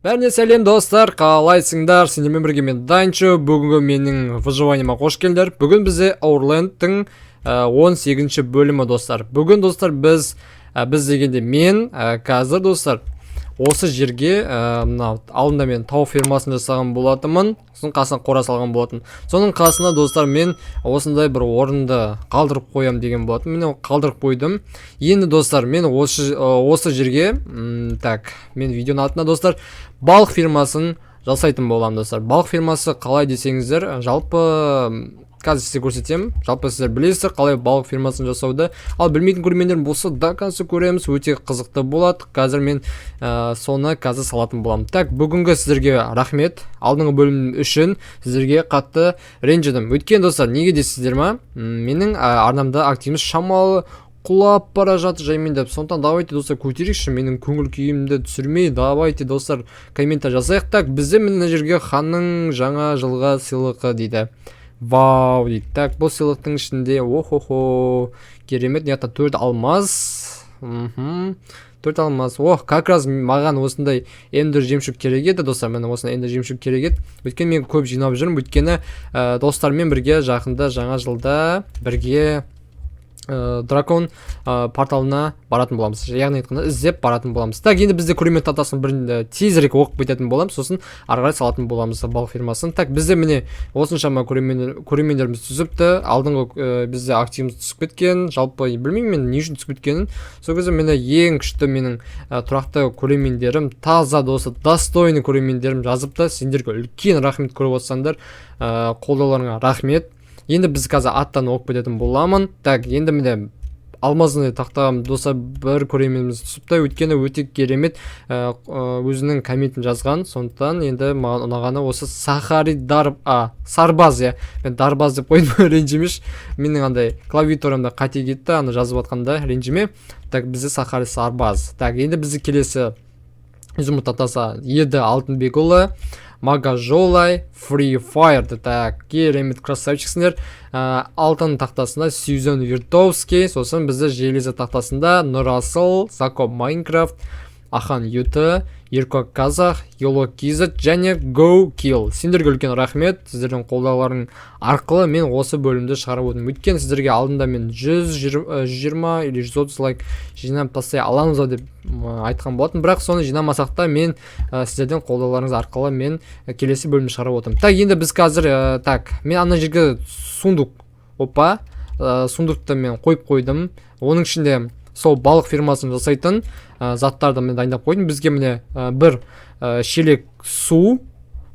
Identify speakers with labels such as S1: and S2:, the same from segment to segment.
S1: Бәріне сәлем, достар! Қалайсыңдар? Сендермен бірге мен, Данчо. Бүгінгі менің выживаниема қош келдіңдер. Бүгін бізде Аурлендтің 18 бөлімі, достар. Бүгін, достар, біз біз дегенде мен қазір, достар, осы жерге мына алдында мен тау фермасын жасаған болатынмын, сосын қасына қора салған болатын. Соның қасына, достар, мен осындай бір орынды қалдырып қоямын деген болатын. Міне, қалдырып қойдым. Енді, достар, мен осы жерге так, мен видеоның атына, достар, балық фермасын жасайтын боламын. Достар, балық фермасы қалай десеңіздер, жалпы қазір сізге көрсетемін. Жалпы сіздер білесіздер қалай балық фермасын жасауды, ал білмейтін көрермендер болса, до конца көреміз, өте қызықты болады. Қазір мен соны қазір салатын боламын. Так, бүгінгі сіздерге рахмет. Алдыңғы бөлім үшін сіздерге қатты ренжідім. Өйткені, достар, неге дейсіздер ма? Менің арнамда активіміз шамалы құлап бара жатыр жаймендеп. Сондықтан давайте, достар, көтерейікші, менің көңіл күйімді түсірмей, давайте, достар, комментарий жазайық. Так, бізде мына жерге «Ханның жаңа жылға сыйлығы» дейді. Вау дейді. Так, бұл сыйлықтың ішінде, охо, керемет, мына жақта төрт алмаз, төрт алмаз. Ох, как раз маған осындай эндер жемчуг керек еді, достар. Міне, осындай эндер жемчуг керек еді, өйткені мен көп жинап жүрмін. Өйткені достарыммен бірге жақында жаңа жылда бірге дракон порталына баратын боламыз, яғни айтқанда, іздеп баратын боламыз. Так, енді бізде көрермен тақтасын бір тезірек оқып кететін боламыз, сосын ары қарай салатын боламыз балық фермасын. Так, бізде, міне, осыншама көрермендеріміз түсіпті. Алдыңғы бізде активіміз түсіп кеткен. Жалпы білмеймін мен не үшін түсіп кеткенін. Сол кезде, міне, ең күшті менің тұрақты көрермендерім, таза досы, достойный көрермендерім жазыпты. Сендерге үлкен рахмет, көріп отырсаңдар, қолдауларыңа рахмет. Енді біз қазір аттан оқып кететін боламын. Так, енді, міне, алмазный тақта, достар, бір көрерменіміз түсіпті. Өйткені өте керемет өзінің комментін жазған. Сондықтан енді маған ұнағаны осы Сахари дар а Сарбаз, иә, мен Дарбаз деп қойдым, ренжімеші. Менің андай клавиатурамда қате кетті аны жазып жатқанда, ренжіме. Так, бізде Сахари Сарбаз. Так, енді бізде келесі изумруд тақтасы еді Алтынбекұлы Магажолай Free Fire. Так, керемет, красавчиксіңдер. Алтын тақтасында Сьюзен Виртовский, сосын бізде железо тақтасында Нұрасыл, Зако Майнкрафт, Ахан Ют, Ерко Казах, Ело Kz және Go Kill. Сендерге үлкен рахмет. Сіздердің қолдауларың арқылы мен осы бөлімді шығарып отырмын. Өйткені сіздерге алдында мен 120 или 130 лайк жинап тастай аламыз ба деп айтқан болатын. Бірақ соны жинамасақ та, мен сіздердің қолдауларыңыз арқылы мен келесі бөлімді шығарып отырмын. Так, енді біз қазір так, мен ана жерге сундук, опа, сундукты мен қойып қойдым. Оның ішінде сол балық фермасын жасайтын заттарды мен дайындап қойдым. Бізге, міне, бір шелек су,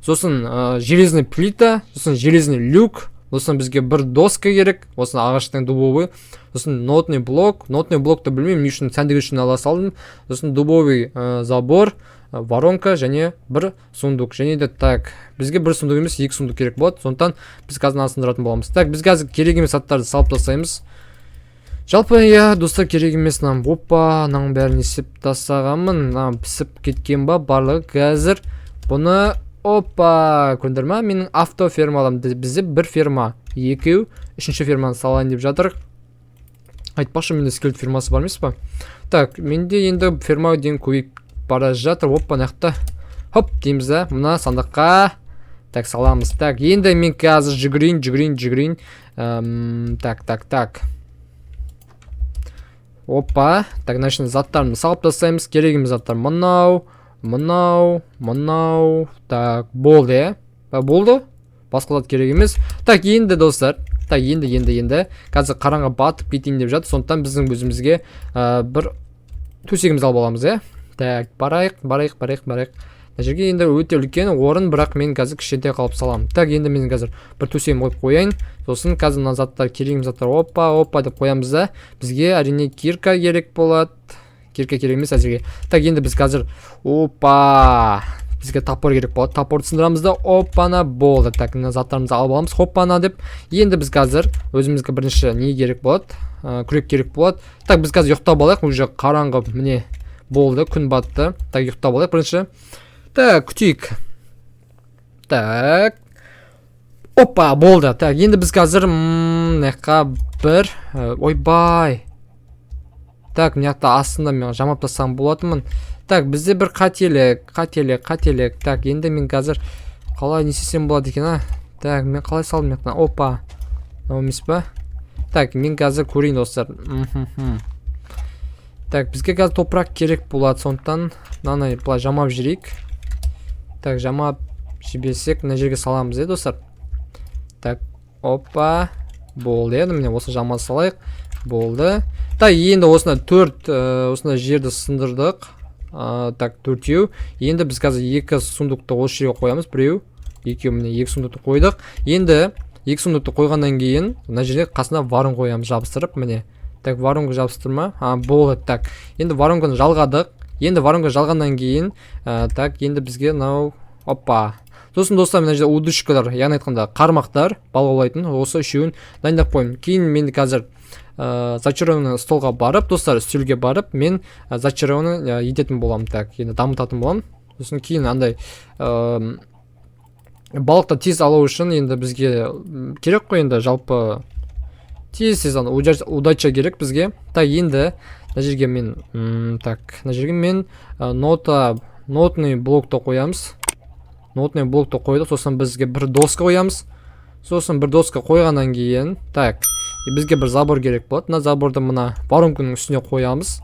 S1: сосын железный плита, сосын железный люк, сосын бізге бір доска керек, осы ағаштың, дубовый, сосын нотный блок. Нотный блокты білмеймін не үшін, сәндік үшін ала салдым. Сосын дубовый забор, воронка және бір сундук. Және де, так, бізге бір сундук емес, екі сундук керек болады. Сондықтан біз қазір мынаны сындыратын боламыз. Так, біз қазір керек емес заттарды салып тастаймыз. Жалпы, иә, достар, керек емес мына. Опа, мынаның бәрін істеп тастағанмын. Мына пісіп кеткен ба барлығы? Қазір бұны, опа, көрдіңдер ма, менің автофермаларым. Бізде бір ферма, екеу, үшінші ферманы салайын деп жатыр. Айтпақшы, менде скелет фермасы бар емес па? Так, менде енді ферма деген көбейіп бара жатыр. Опа, мына жақта хоп дейміз да, мына сандыққа, так, саламыз. Так, енді мен қазір жүгірейін, жүгірейін, жүгірейін. Так, так, так. Опа, так, значит, заттарымды салып тастаймыз. Керек емес заттар мынау, мынау, мынау. Так, болды, иә. Болды, басқа зат керек емес. Так, енді, достар, так, енді қазір қараңғы батып кетейін деп жатыр. Сондықтан біздің өзімізге бір төсегімізді алып аламыз, иә. Так, барайық, барайық, барайық, барайық. Мына жерге енді өте үлкен орын, бірақ мен қазір кішкентай қалып саламын. Так, енді мен қазір бір төсегім қойып қояйын. Сосын қазір мына заттар, керек емес заттар, опа, опа деп қоямыз да. Бізге, әрине, кирка керек болады. Кирка керек емес әзірге. Так, енді біз қазір, опа, бізге топор керек болады. Топорды сындырамыз да, опана, болды. Так, мына заттарымызды алып аламыз, хоппана деп. Енді біз қазір өзімізге бірінші не керек болады? Күрек керек болады. Так, біз қазір ұйықтап алайық, уже қараңғы, міне, болды, күн батты. Так, ұйықтап алайық бірінші. Так, күтейік. Так, опа, болды. Так, енді біз қазір мына жаққа бір ойбай. Так, мына жақта астында мен жамап тастаған болатынмын. Так, бізде бір қателік, қателік, қателік. Так, енді мен қазір қалай, не істесем болады екен, а? Так, мен қалай салдым мына жақтан? Опа, мынау емес па? Так, мен қазір көрейін, достар. Так, бізге қазір топырақ керек болады, сондықтан мынаны былай жамап жіберейік. Так, жамап жіберсек, мына жерге саламыз, иә, достар. Так, опа, болды. Енді міне, осы жама салайық, болды. Так, енді осындай төрт осындай жерді сындырдық. Так, төртеу. Енді біз қазір екі сундукты осы жерге қоямыз. Біреу, екеу, міне, екі сундукты қойдық. Енді екі сундукты қойғаннан кейін мына жерге қасына воронка қоямыз жабыстырып, міне. Так, воронка жабыстырма, а, болды. Так, енді воронканы жалғадық. Енді воронка жалғаннан кейін так, енді бізге мынау, опа. Сосын, достар, мына жерде удочкалар, яғни айтқанда, қармақтар, балық аулайтын, осы үшеуін дайындап қоямын. Кейін мен қазір зачарованный столға барып, достар, үстелге барып, мен зачарованный ететін боламын. Так, енді дамытатын боламын. Сосын кейін андай балықты тез алу үшін енді бізге керек қой. Енді жалпы тез тез ана удача керек бізге. Так, енді мына жерге мен так, мына жерге мен нотный блокты қоямыз. Нотный блокты қойдық. Сосын бізге бір доска қоямыз. Сосын бір доска қойғаннан кейін, так, и бізге бір забор керек болады. Мына заборды мына воронканың үстіне қоямыз.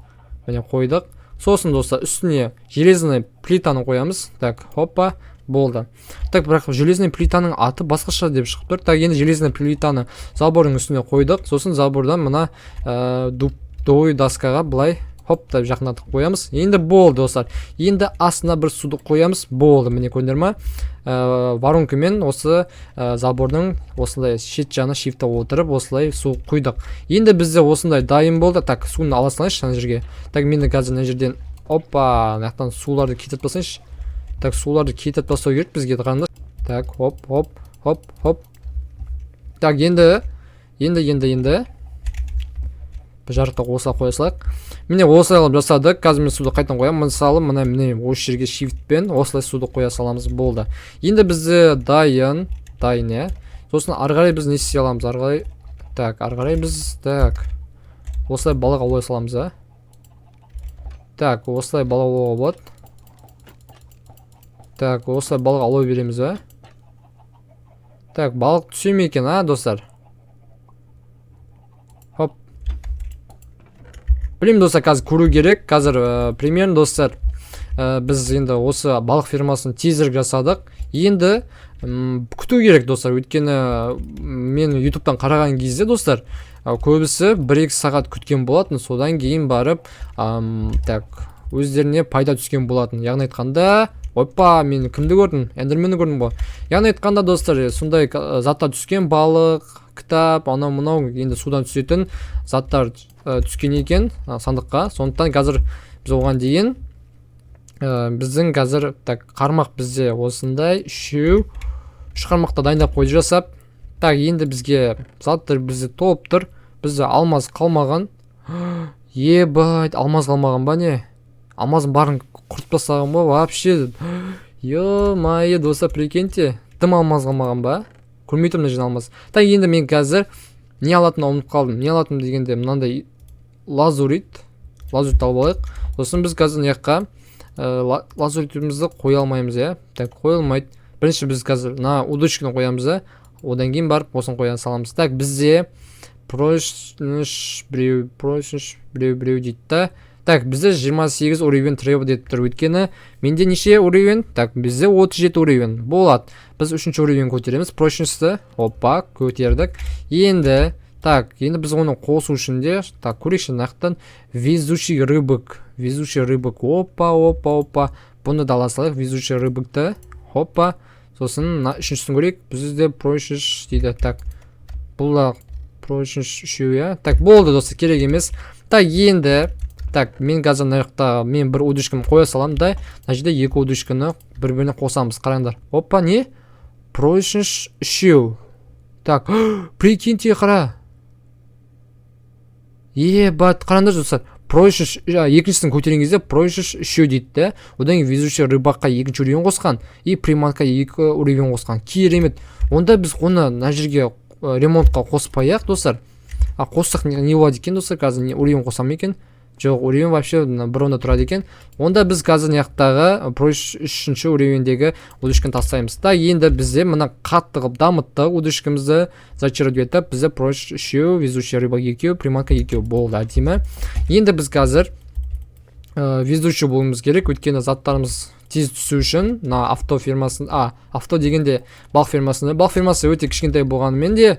S1: Міне, қойдық. Сосын, достар, үстіне железный плитаны қоямыз. Так, хоппа, болды. Так, бірақ железный плитаның аты басқаша деп шығып тұр. Так, енді железный плитаны забордың үстіне қойдық. Сосын забордан мына дубовый доскаға былай хоп деп жақындатып қоямыз. Енді болды, достар. Енді астына бір суды қоямыз, болды. Міне, көрдіңдер ма? Воронкамен осы забордың осындай шет жағына шифтта отырып, осылай су құйдық. Енді бізде осындай дайын болды. Так, суны ала салайыншы ана жерге. Так, мен де қазір мына жерден, опа, мына жақтан суларды кетіріп тастайыншы. Так, суларды кетіріп тастау керек бізге, қараңдар. Так, хоп, хоп, хоп, хоп. Так, енді енді енді енді бір жарықта қоса қоя салайық. Міне, осылай қылып жасадық. Қазір мен суды қайтадан қоямын. Мысалы, мына, міне, осы жерге шифтпен осылай суды қоя саламыз, болды. Енді бізде дайын, дайын, иә. Сосын ары қарай біз не істей аламыз? Ары қарай, так, ары қарай біз, так, осылай балық аулай саламыз, а. Так, осылай балық аулауға болады. Так, осылай балық аулай береміз ба? Так, балық түсе ме екен, а, достар? Хоп. Білмеймін, достар, қазір көру керек. Қазір примерно, достар, біз енді осы балық фермасын тезірек жасадық. Енді күту керек, достар, өйткені мен ютубтан қараған кезде, достар, көбісі 1-2 сағат күткен болатын. Содан кейін барып так, өздеріне пайда түскен болатын. Яғни айтқанда, опа, мен кімді көрдім? Эндерменді көрдім ғой. Яғни айтқанда, достар, сондай заттар түскен: балық, кітап, анау мынау енді судан түсетін заттар түскен екен сандыққа. Сондықтан қазір біз оған дейін біздің қазір, так, қармақ бізде осындай үшеу, үш қармақты дайындап қойды, жасап. Так, енді бізге заттар бізде толып тұр. Бізде алмаз қалмаған. Ебать, алмаз қалмаған ба, не? Алмаздың барын құртып тастаған ба вообще? Ё-моё, достар, прикиньте, дым алмаз қалмаған ба? Көрмей тұрмын мына жерден алмаз. Так, енді мен қазір не алатынымды ұмытып қалдым. Не алатыным дегенде, мынандай лазурит, лазурит алып алайық. Сосын біз қазір мына жаққа лазуритімізді қоя алмаймыз, иә. Так, қойылмайды. Бірінші біз қазір мына удочканы қоямыз да, одан кейін барып осыны қоя саламыз. Так, бізде прочность біреу, прочность біреу, біреу дейді да. Так, бізде 28 уровень требовать етіп тұр. Өйткені менде неше уровень? Так, бізде 37 уровень болады. Біз үшінші уровень көтереміз прочностьті. Опа, көтердік. Енді, так, енді біз оны қосу үшін де, так, көрейікші мына жақтан. Везучий рыбак, везучий рыбак. Опа, опа, опа, бұны да ала салайық, везучий рыбакты. Хоппа. Сосын мына үшіншісін көрейік. Бізде прочность дейді. Так, бұл да прочность үшеу, иә. Так, болды, достар, керек емес. Так, енді, так, мен қазір мына жақта мен бір удочканы қоя саламын да, мына жерде екі удочканы бір біріне қосамыз. Қараңдар, опа, не, прочность үшеу. Так, прикиньте, қара, ебать, қараңдар, достар, прочность екіншісін көтерген кезде прочность үшеу дейді да. Одан кейін везучий рыбакқа екінші уровень қосқан и приманка екі уровень қосқан. Керемет. Онда біз оны мына жерге ремонтқа қоспай ақ, достар. А қоссақ, не болады екен, достар? Қазір не уровень қосам екен? Жоқ, уровень вообще бұрында тұрады екен. Онда біз қазір мына жақтағы үшінші уровеньдегі удочканы тастаймыз да. Енді бізде мына қатты қылып дамыттық удочкамызды, зачаровать етіп, бізде прочь үшеу, везучая рыба екеу, приманка екеу болды. Әдемі. Енді біз қазір везучий болуымыз керек, өйткені заттарымыз тез түсу үшін мына авто фермасын, авто дегенде балық фермасында, балық фермасы өте кішкентай болғанымен де,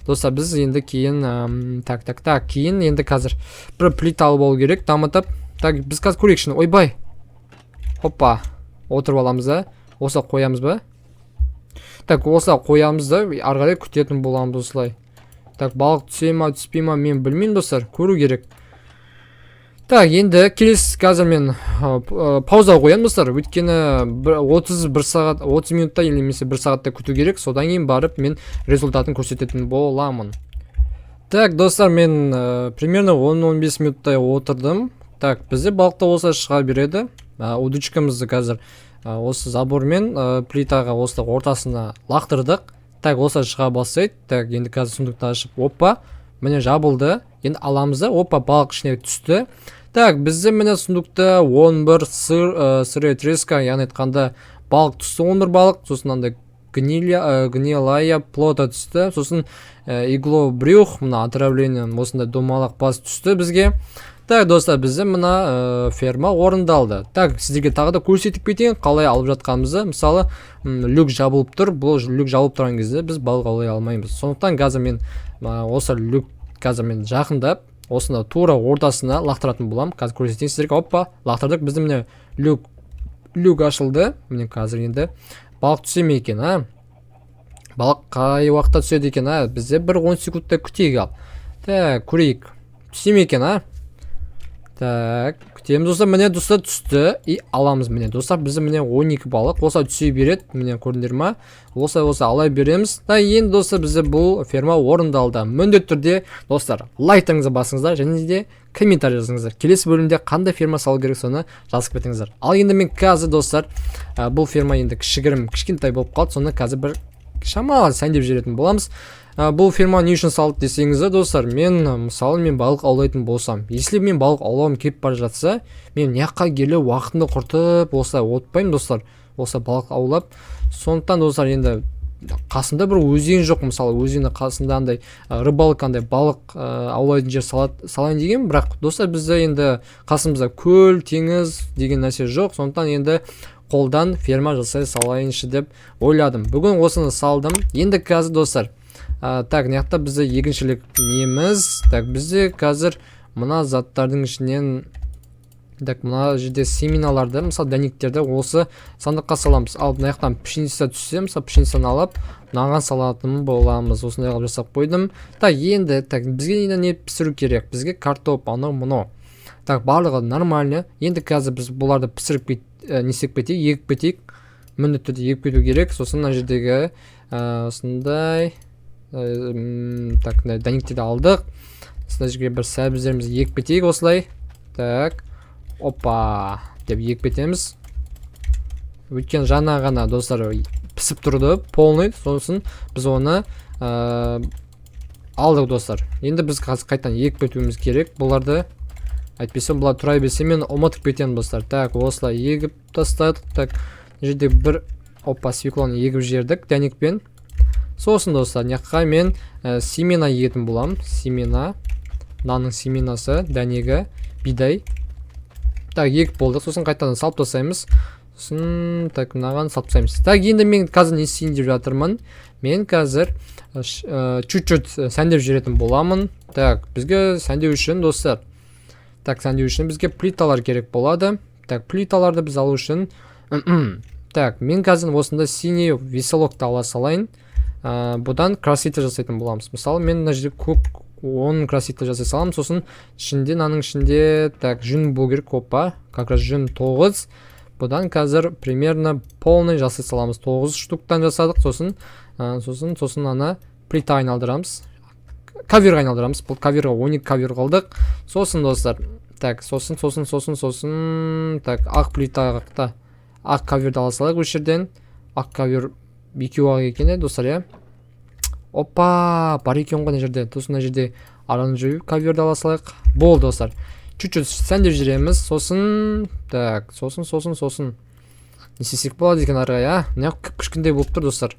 S1: достар, біз енді кейін так, так, так, кейін енді қазір бір плита алып алу керек дамытып. Так, біз қазір көрейікші. Ойбай, хоппа, отырып аламыз да, осылай қоямыз ба? Так, осылай қоямыз да, ары қарай күтетін боламыз осылай. Так, балық түсе ма, түспей ма, мен білмеймін, достар, көру керек. Так, енді келесі қазір мен пауза қоямын, достар, өйткені 31 сағат 30 минутта или немесе бір сағатта күту керек. Содан кейін барып мен результатын көрсететін боламын. Так, достар, мен примерно 10-15 минуттай отырдым. Так, бізде балық та осылай шыға береді. Удочкамызды қазір осы забормен плитаға осылай ортасына лақтырдық. Так, осылай шыға бастайды. Так, енді қазір сундукты ашып, опа, міне, жабылды. Енді аламыз да, опа, балық ішіне түсті. Так, бізде, міне, сундукта 11 сырая треска, яғни айтқанда балық түсті, 11 балық. Сосын андай гнилая плота түсті, сосын иглобрюх, мына отравление, осындай домалақ бас түсті бізге. Так, достар, бізде мына ферма орындалды. Так, сіздерге тағы да көрсетіп кетейін қалай алып жатқанымызды. Мысалы, люк жабылып тұр. Бұл люк жабылып тұрған кезде біз балық аулай алмаймыз. Сондықтан қазір мен осы люк, қазір мен жақындап, осында тура ортасына лақтыратын боламын. Қазір көрсетейін сіздерге. Оппа, лақтырдық. Бізде, міне, люк ашылды. Міне, қазір енді балық түсе ме екен, а? Балық қай уақытта түседі екен, а? Бізде бір 10 секундта күтейік. Ал, так, көрейік, түсе ме екен, а? Так, күтеміз, достар. Міне, достар, түсті. И аламыз. Міне, достар, бізде, міне, 12 балық осылай түсе береді. Міне, көрдіңдер ма? Осылай ала береміз да. Енді, достар, бізде бұл ферма орындалды. Міндетті түрде, достар, лайктарыңызды басыңыздар және де комментарий жазыңыздар. Келесі бөлімде қандай ферма салу керек, соны жазып кетіңіздер. Ал енді мен қазір, достар, бұл ферма енді кішігірім, кішкентай болып қалды, соны қазір бір шамалы сәндеп жіберетін боламыз. Бұл ферма не үшін салды десеңіздер, достар, мен мысалы, мен балық аулайтын болсам, если мен балық аулағым келіп бара жатса, мен мына жаққа келіп, уақытымды құртып, осылай отпаймын, достар, осылай балық аулап. Сондықтан, достар, енді қасында бір өзен жоқ. Мысалы, өзеннің қасында андай рыбалка, андай балық аулайтын жер салайын деген, бірақ, достар, бізде енді қасымызда көл, теңіз деген нәрсе жоқ. Сондықтан енді қолдан ферма жасай салайыншы деп ойладым. Бүгін осыны салдым. Енді қазір, достар, так, мына жақта бізде егіншілік неміз. Так, бізде қазір мына заттардың ішінен, так, мына жерде семеналарды, мысалы, дәнектерді осы сандыққа саламыз. Ал мына жақтан пшеница түссе, мысалы, пшеницаны алып, мынаған салатын боламыз. Осындай қылып жасап қойдым. Так, енді, так, бізге енді не пісіру керек? Бізге картоп, анау мынау. Так, барлығы нормально. Енді қазір біз бұларды пісіріп не істеп кетейік, егіп кетейік. Міндетті түрде егіп кету керек. Сосын мына жердегі осындай так, мына дәнектерді алдық. Мына жерге бір сәбіздерімізді егіп кетейік осылай. Так, опа деп егіп кетеміз, өйткені жаңа ғана, достар, пісіп тұрды полный. Сосын біз оны алдық, достар. Енді біз қазір қайтадан егіп кетуіміз керек бұларды, әйтпесе бұлар тұра берсе, мен ұмытып кетемін, достар. Так, осылай егіп тастадық. Так, мына жерде бір, опа, свекланы егіп жібердік дәнекпен. Сосын, достар, мына жаққа мен семена егетін боламын. Семена, мынаның семенасы, дәнегі, бидай. Так, егіп болдық. Сосын қайтадан салып тастаймыз. Сосын, так, мынаған салып тастаймыз. Так, енді мен қазір не істейін деп жатырмын? Мен қазір чуть-чуть сәндеп жіберетін боламын. Так, бізге сәндеу үшін, достар, так, сәндеу үшін бізге плиталар керек болады. Так, плиталарды біз алу үшін, так, мен қазір осында синий веселокты ала салайын. Бұдан краситель жасайтын боламыз. Мысалы, мен мына жерде көк 10 краситель жасай саламын. Сосын ішінде, мынаның ішінде, так, жүн болу керек. Опа, как раз жүн 9. Бұдан қазір примерно полный жасай саламыз. 9 штуктан жасадық. Сосын сосын ана плита айналдырамыз, коверға айналдырамыз. Бұл коверға 12 ковер қылдық. Сосын, достар, так, сосын, так, ақ плитаға, ақ коверді ала салайық осы жерден. Ақ ковер екеу ақ екен, иә, достар, иә? Опа, бар екен ғой мына жерде. Сосын мына жерде оранжевый коверді ала салайық. Болды, достар. Чуть-чуть сәндеп жүреміз. Сосын так, сосын не істесек болады екен ары қарай, а? Мына кіп-кішкентай болып тұр, достар.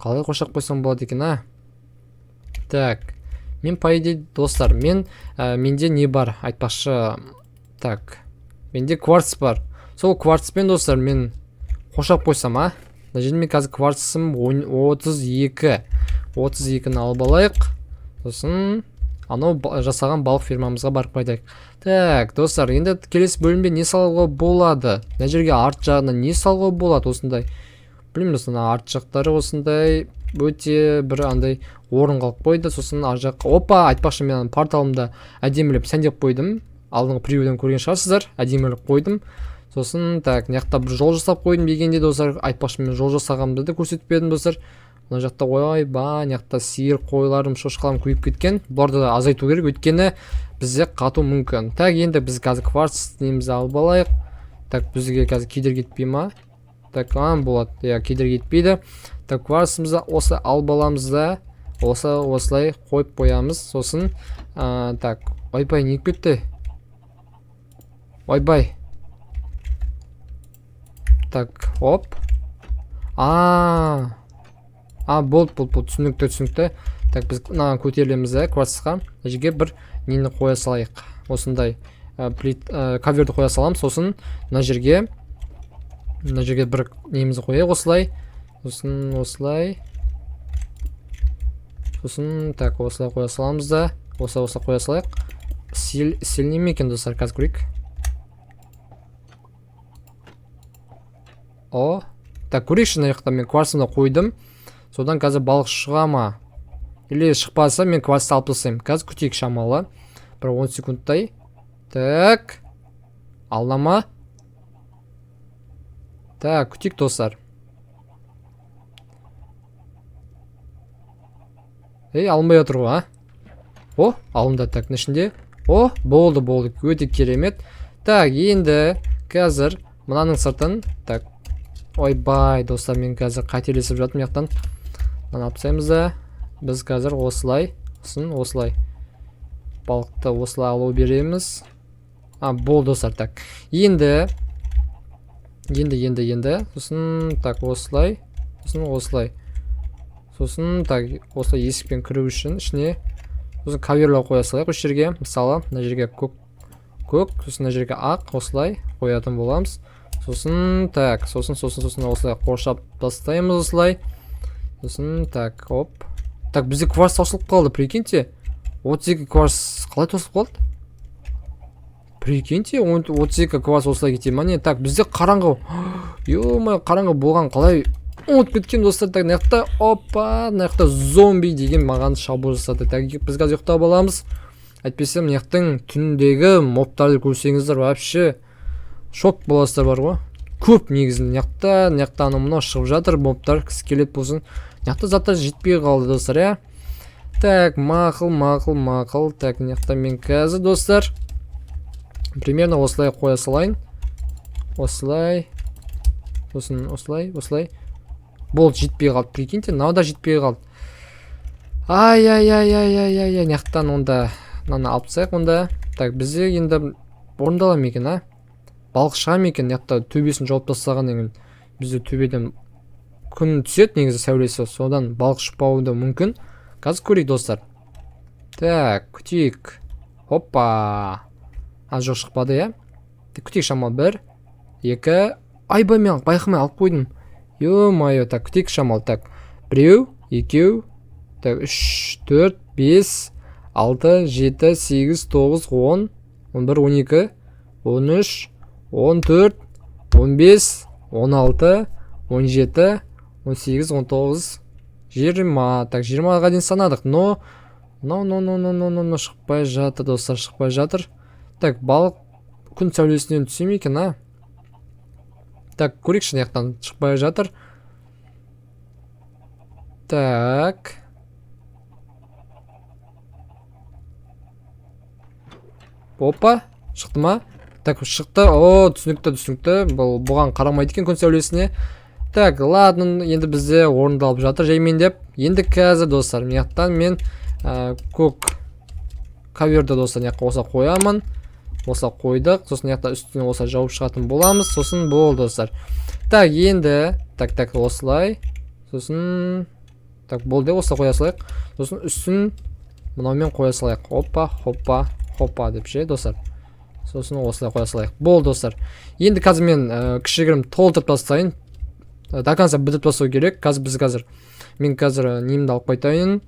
S1: Қалай қоршап қойсам болады екен, а? Так, мен по идее, достар, менде не бар, айтпақшы. Так, менде кварц бар. Сол кварцпен, достар, мен қоршап қойсам, а? Мына жерде мен қазір кварцым 32. 32-ні алып алайық. Сосын анау жасаған балық фермамызға барып қайтайық. Так, достар, енді келесі бөлімде не салуға болады? Мына жерге арт жағына не салуға болады осындай? Білмеймін, достар, мына арт жақтары осындай өте бір андай орын қалып қойды. Сосын ар жаққа, опа, айтпақшы, мен порталымда әдемілеп сәндеп қойдым. Алдыңғы превьюден көрген шығарсыздар, әдемілеп қойдым. Сосын так, мына жақта бір жол жасап қойдым дегенде, достар, айтпақшы, мен жол жасағанымды да көрсетпедім, достар. Мына жақта ойбай, мына жақта сиыр, қойларым, шошқаларым көбейіп кеткен. Бұларды да азайту керек, өйткені бізде қату мүмкін. Так, енді біз қазір кварц немізді алып алайық. Так, бізге қазір кедергі етпей ма? Так, болады. Иә, кедергі етпейді. Так, кварцымызды осы алып аламыз да, осылай қойып қоямыз. Сосын, так, ойбай, не кетті? Ойбай. Так, оп. Болды, болды, болды, түсінікті, түсінікті. Так, біз мынаған көтерілеміз да, кварцқа. Мына жерге бір нені қоя салайық. Осындай, плит, коверді қоя саламыз. Сосын мына жерге бір немізді қояйық осылай. Сосын осылай. Сосын так, осылай қоя саламыз да. Осылай, осылай қоя салайық. Сел неме екен, достар, қазір көрейік. О, так, көрейікші, мына жақта мен кварцымды қойдым. Содан қазір балық шыға ма? Или шықпаса мен кварцты алып тастаймын. Қазір күтейік шамалы. Бір 10 секундтай. Так. Алына ма? Так, күтейік, достар. Ей, алынбай отыр ғой, а? О, алынды, так, мына ішінде. О, болды, болды, өте керемет. Так, енді қазір мынаның сыртын, так, ойбай, достар, мен қазір қателесіп жатырмын мына жақтан. Мынаны алып тастаймыз да, біз қазір осылай, сосын осылай. Балықты осылай алу береміз. А, болды, достар, так. Енді, енді, енді, енді, сосын, так, осылай, сосын осылай. Сосын, так, осылай есікпен кіру үшін ішіне, сосын коверлер қоя салайық осы жерге. Мысалы, мына жерге көк, көк, сосын мына жерге ақ, осылай қоятын боламыз. Сосын, так, сосын, сосын, сосын осылай қоршап тастаймыз осылай. Сосын, так, оп. Так, бізде кварц таусылып қалды, прикиньте. 32 кварц қалай таусылып қалды? Прикиньте, 32 кварц осылай кете ма не? Так, бізде қараңғы. Ё-моё, қараңғы болған қалай ұмытып кеткен, достар. Так, мына жақта, опа, мына жақта зомби деген маған шабуыл жасады. Так, біз қазір ұйықтап аламыз. Әйтпесе мына жақтың түндегі мобтарды көрсеңіздер, вообще шок боласыздар бар ғой. Көп негізі мына жақта, мына жақта анау мынау шығып жатыр, мобтар, скелет болсын. Мына жақта заттар жетпей қалды, достар, иә. Так, мақұл, мақұл, мақұл. Так, мына жақта мен қазір, достар, примерно осылай қоя салайын. Осылай. Сосын осылай, осылай. Болды, жетпей қалды, прикиньте, мынау да жетпей қалды. Ай, ай, ай, ай, ай, ай, ай, мына жақтан онда мынаны алып тастайық онда. Так, бізде енді орындала ма екен, а? Балық шыға ма екен? Мына жақта төбесін жауып тастағаннан кейін бізде төбеден күн түседі негізі, сәулесі, содан балық шықпауы да мүмкін. Қазір көрейік, достар. Так, күтейік. Хоппа. А, жоқ, шықпады, иә? Так, күтейік шамалы. 1, 2. Айбай, мен байқамай алып қойдым. Ё-моё, так, күтейік шамалы. Так, біреу, екеу, так, үш, төрт, бес, алты, жеті, сегіз, тоғыз, он, он бір, он екі, он үш, он төрт, он бес, он алты, он жеті, он сегіз, он тоғыз, жиырма. Так, жиырмаға дейін санадық, но, но, но, но, но, но, но, но, шықпай жатыр, достар, шықпай жатыр. Так, балық күн сәулесінен түсе ме екен, а? Так, көрейікші, мына жақтан шықпай жатыр. Так. Опа, шықты ма? Так, шықты. О, түсінікті, түсінікті. Бұл бұған қарамайды екен күн сәулесіне. Так, ладно, енді бізде орындалып жатыр жаймен деп. Енді қазір, достар, мына жақтан мен, көк коверді, достар, мына жаққа қоса қоямын. Осылай қойдық. Сосын мына жақта үстіне осылай жауып шығатын боламыз. Сосын болды, достар. Так, енді так, так, осылай. Сосын так, болды, осылай қоя салайық. Сосын үстін мынаумен қоя салайық. Опа, хоппа, хоппа деп ше, достар. Сосын осылай қоя салайық. Болды, достар. Енді қазір мен кішігірім толтырып тастайын. До конца бітіріп тастау керек. Қазір біз қазір мен қазір немді алып қайтайын.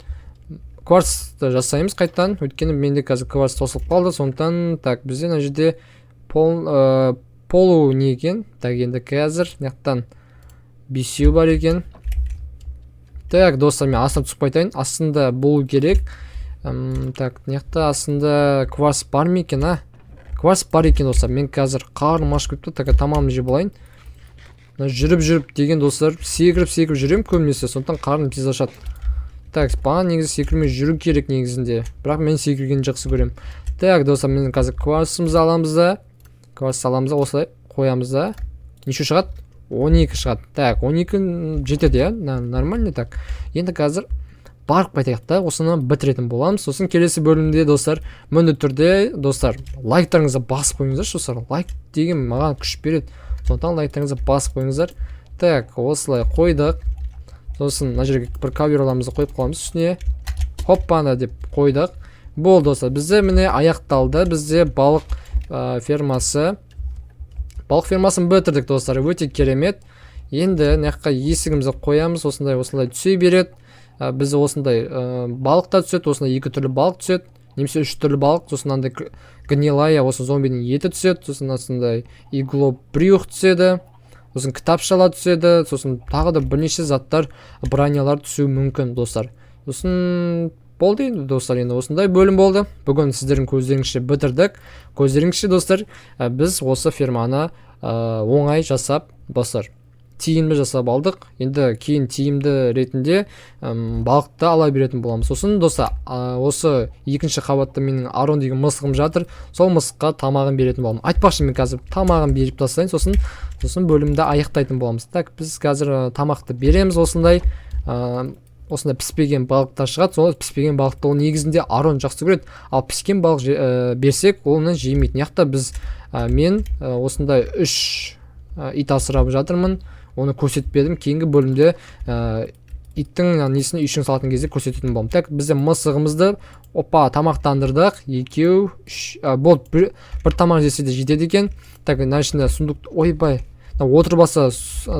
S1: Кварцты жасаймыз қайтадан, өйткені менде қазір кварц тосылып қалды. Сондықтан, так, бізде мына жерде полу не екен? Так, енді қазір мына жақтан бесеу бар екен. Так, достар, мен астына түсіп қайтайын. Астында болу керек. Так, мына жақта астында кварц бар ма екен, а? Кварц бар екен, достар. Мен қазір қарным ашып кетті, так, тамағымды жеп алайын. Мына жүріп жүріп деген, достар, секіріп секіріп жүремін көбінесе, сондықтан қарным тез ашады. Так, маған негізі секірмей жүру керек негізінде, бірақ мен секіргенді жақсы көремін. Так, достар, мен қазір кварцымызды аламыз да, кварц аламыз да, осылай қоямыз да. Неше шығады? 12 шығады. Так, 12 жетеді, иә, нормально. Так, енді қазір барып қайтайық та, осыны бітіретін боламыз. Сосын келесі бөлімде, достар, міндетті түрде, достар, лайктарыңызды басып қойыңыздаршы. Достар, лайк деген маған күш береді, сондықтан лайктарыңызды басып қойыңыздар. Так, осылай қойдық. Сосын мына жерге бір коверларымызды қойып қаламыз үстіне. Хоппана деп қойдық. Болды, достар, бізде міне аяқталды. Бізде балық фермасы, балық фермасын бітірдік, достар, өте керемет. Енді мына жаққа есігімізді қоямыз. Осындай, осындай түсе береді. Бізде осындай балық та түседі, осындай екі түрлі балық түседі немесе үш түрлі балық. Сосын мынандай гнилая, осы зомбидің еті түседі. Сосын осындай иглобрюх түседі. Сосын кітапшалар түседі. Сосын тағы да бірнеше заттар, бронялар түсуі мүмкін, достар. Сосын болды енді, достар. Енді осындай бөлім болды бүгін. Сіздердің көздеріңізше бітірдік, көздеріңізше, достар. Біз осы ферманы оңай жасап, достар, тиімді жасап алдық. Енді кейін тиімді ретінде балықты ала беретін боламыз. Сосын, достар, осы екінші қабатта менің Арон деген мысығым жатыр. Сол мысыққа тамағын беретін боламын. Айтпақшы, мен қазір тамағын беріп тастайын, сосын бөлімді аяқтайтын боламыз. Так, біз қазір тамақты береміз. Осындай осындай піспеген балықтар шығады. Сол піспеген балықты ол негізінде Арон жақсы көреді, ал піскен балық берсек, ол оны жемейді. Мына жақта біз мен осындай үш ит асырап жатырмын. Оны көрсетпедім. Кейінгі бөлімде иттің несін, үйшігін салатын кезде көрсететін боламын. Так, бізде мысығымызды, опа, тамақтандырдық. Екеу, үш, болды. Бір тамақ жесе де жетеді екен. Так, мына ішінде сундук, ойбай, мына отырып алса,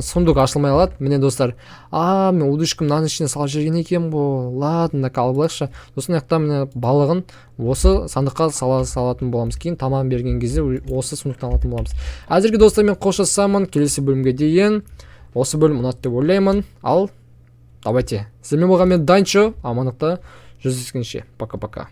S1: сундук ашылмай қалады. Міне, достар, а мен удочка мынаның ішіне салып жіберген екенмін ғой. Ладно, алып алайықшы. Сосын мына жақта, міне, балығын осы сандыққа сала салатын боламыз. Кейін тамағын берген кезде осы сундуктан алатын боламыз. Әзірге, достар, мен қоштасамын. Келесі бөлімге дейін. Осы бөлім ұнады деп ойлаймын. Ал давайте, сіздермен болған мен, Данчо. Амандықта жүздескенше, пока пока.